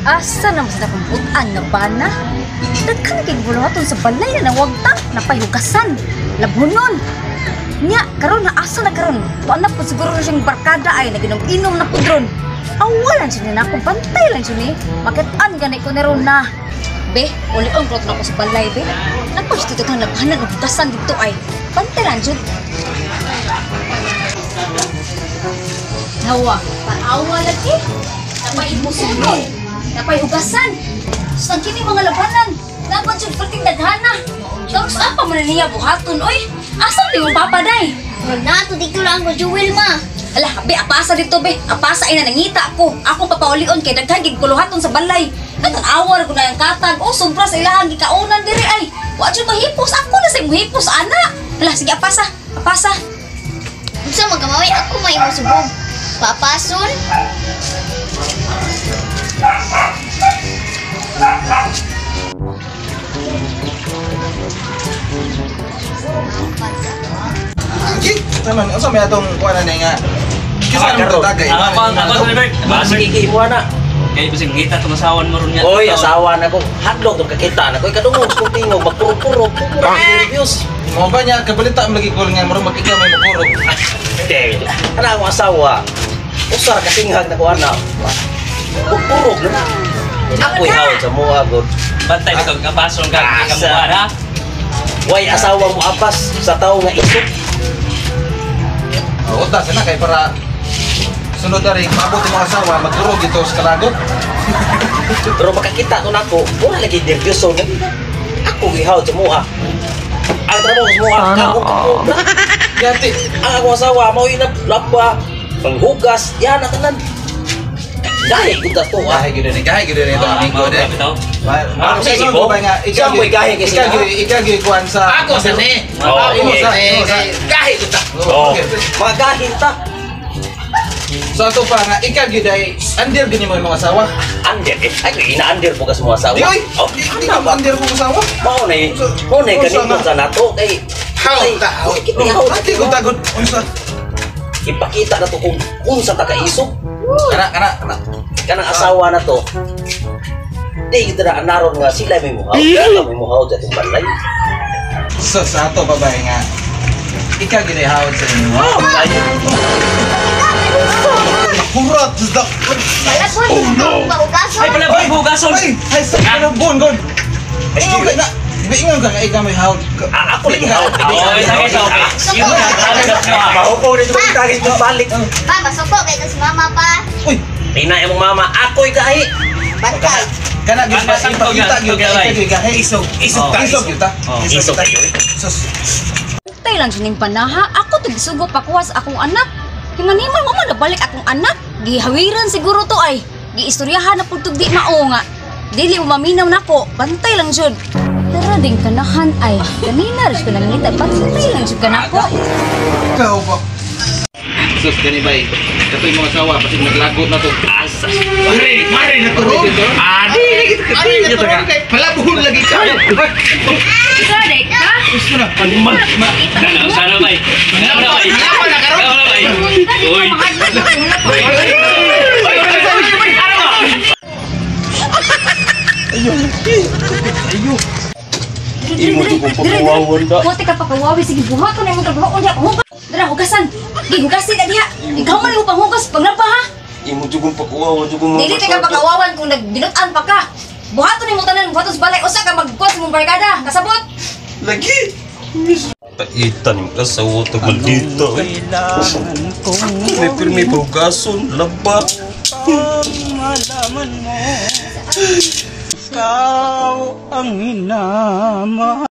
Asa naman sa akong butan nga bana? Daghan kay buluhaton sa balay na nawagtang, napayhugasan, labhonon. Nya, karon na asa na karon? Tuan na po siguro na siyang barkada ay naginom-inom na pudron. Awalan siya niya na ako, bantay lang siya ni. Makitaan gani ko na ron na. Be, ulion ko na ako sa balay, be. Nagpag dito kang labhanan o hugasan dito ay. Bantay lang siya. Nawa, paawa lagi. Napaibusunon. Napayhugasan. Sa kini mga labanan. Dapat siya perting daghana. Tapos apa man niya buhaton, oy? Asa di mo papaday? Nato dito lang ko Jewel ma. Ala, be, apasa dito, be. Apasa ay na nangita ko. Akong papaulion kay daghan gid kuluhaton sa balay. Natan-awar ko na ang katag. Oh, sobra sa ilahang gikaunan diri ay. Wa jud mahipos. Ako na sa imong hipos, ana. Ala, sige apasa. Apasa. Unsa magamaway ako may mo subong. Papason. Naman, unsa may atong kuan na nga? Kisa naman tagay. Ako Albert. Sige kay mo na. Kay bisig ngita tong asawan mo ron nga. Oy, asawa na ko. Hadlok tong kakita na ko. Kadungog kong tingog magpurok-purok. Nervyos. Mo ba niya kabalita mo lagi ko nga murag mag-ikaw may mapurok. Hindi. Ana akong asawa. Usar kasinghag na ko ana. Purok na. Ako'y hawod sa mua god. Bantay bitong kapason ka kamuha ha. Way asawa mo apas sa tao nga isok. Oh, uta sana kay para sunod na rin maabot imong asawa magdurog ito sa kalagot. Pero makakita ko nako, wala lagi nervyoso na. Ako gihawod sa mua. Ang trabaho sa mua, ako ko. Yati, Ang akong asawa mao laba, panghugas, yan na tanan. Gahi gud to ah. gahi gyud ni ito amigo de. Ako sa ibo. Ikaw Siya mo'y gahi kay ikaw siya. ikaw gyud kuan sa Ako sa ni. Oh, Ako sa Gahi ko ta. Oh, mga gahin ta. So ato pa nga ikaw gyud ay under gyud nimo imong asawa. Under eh. Ay, ina-under po ka sa mga asawa. Di oy, Oh, di ka mo under kong asawa. Mao na eh. Mao na eh, kanindot sa nato kay How ta? How? How Ati ko tagod unsa? Ipakita na to kung unsa ta kaisog. Kana kana kana. Kanang asawa na to. Di gid na anaron nga sila may muhaw. Sila may muhaw sa atong balay. So sa ato babae nga ikaw gyud ay hawod sa inyo. Oh, ay. Kurot sa Oh no. Pahugason. Ay pala ba hugason. Ay, ay sa bon gon. Ingon ka na. Di ingon ka nga ikaw may hawod. Ah, ako lagi hawod. Oh, isa kay sa okay. Mahupo nito kung tagis mong balik. Pa, masuko kay si mama pa. Uy, Ina imong mama, ako'y gahi. Bantay. kana gyud Kana, sakto ipakita gyud, gyud ka sakto ikaw gyud gahi. Isog, isog ta. Isog gyud ta. Isog kayo. Sus. Tay lang siya ning panaha. Ako tigsugo pakuha sa akong anak. Himaniman mo man nabalik akong anak. Gihawiran siguro to ay. Giistoryahan na pud di mao nga. Dili mo maminaw nako. Bantay lang jud. Tara ding kanahan ay. Kanina rin ko nangita. Bantay lang jud kanako. Ikaw ba? Sus kani bay. Katoy mga asawa pasig naglagot na to. Asa. Mare, mare na to. Ah, di lagi Mare na to kay palabuhon lagi ka. Sade ka? Gusto na. Sana sana bay. Sana bay. Lama na karon. Sana bay. Uy. Imo jud kong pagkuwawan da. Kuwate ka pakawawi. Sige, buhaton na imong trabaho. Unya, hugas. Dara, hugasan. Sige, hugasin na diha. Ikaw man yung panghugas. Panglaba ha. Imo jud kong pagkuwawan jud kong. Dili ka pakawawan kung nagbinutan pa ka. Buhaton nimo tanan, buhaton sa balay. Usa ka magkuha sa imong barkada. Kasabot. Lagi. Taitan yung kasawa to maldita. May pirmi hugason, laba. Ikaw ang hinama.